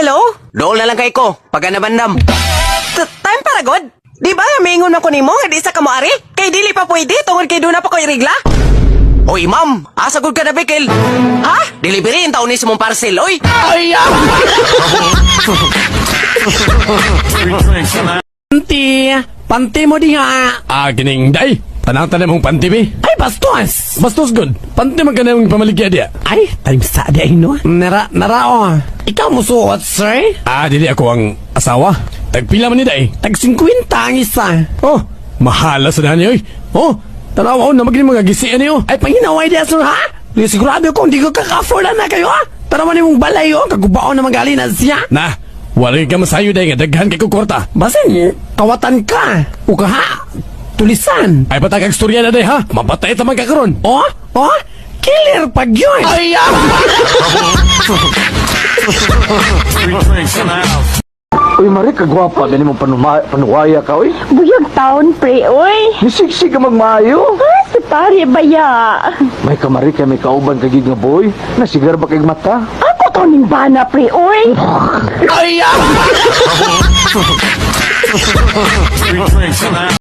Hello? Dool na lang kay ko, pagka nabandam. Time para god? Di ba mingon man ko nimo nga di sa kamo ari? Kay dili pa pwede tungod kay duna pa ko'y regla? Oy, ma'am, asa gud ka na bikil? Ha? Delivery in taon ni sa mong parcel, oy. Panty! Panty mo diha! Ah, kining day. Tanang-tanan mong panty, be. Ay, bastos! Bastos good. Panty man ka na mong pamaligya diya. Ay, time sa di ay no. Nara, nara oh. Ikaw mo suot, sir? Ah, dili ako ang asawa. Tagpila man ni day. Tag 50 ang isa. Oh, mahala sa dani, oy. Oh, tanaw oh, na maging mga gisian niyo. Ay, panginaway diya, sir, ha? Di sigurado kung di ko kaka-afford na kayo, ha? Tanawan ni mong balay, oh. Kagubaon na magaling na siya. Na, wala ka masayo day nga daghan kay ko kwarta. Basin, kawatan ka. O ka, ha? Tulisan. Ay patag ang storya na day ha. Mapatay ta man ka karon. Oh, oh, killer pag yun. Ay, Uy, Mari, kagwapa. Gani mong panuwaya ka, uy. Buyag taon, pre, oy. Nisiksik ka magmaayo. Ah, si pare baya. May kamari kay may kauban ka gid nga boy. Nasigar ba kay mata? Ako to ning bana, pre, oy.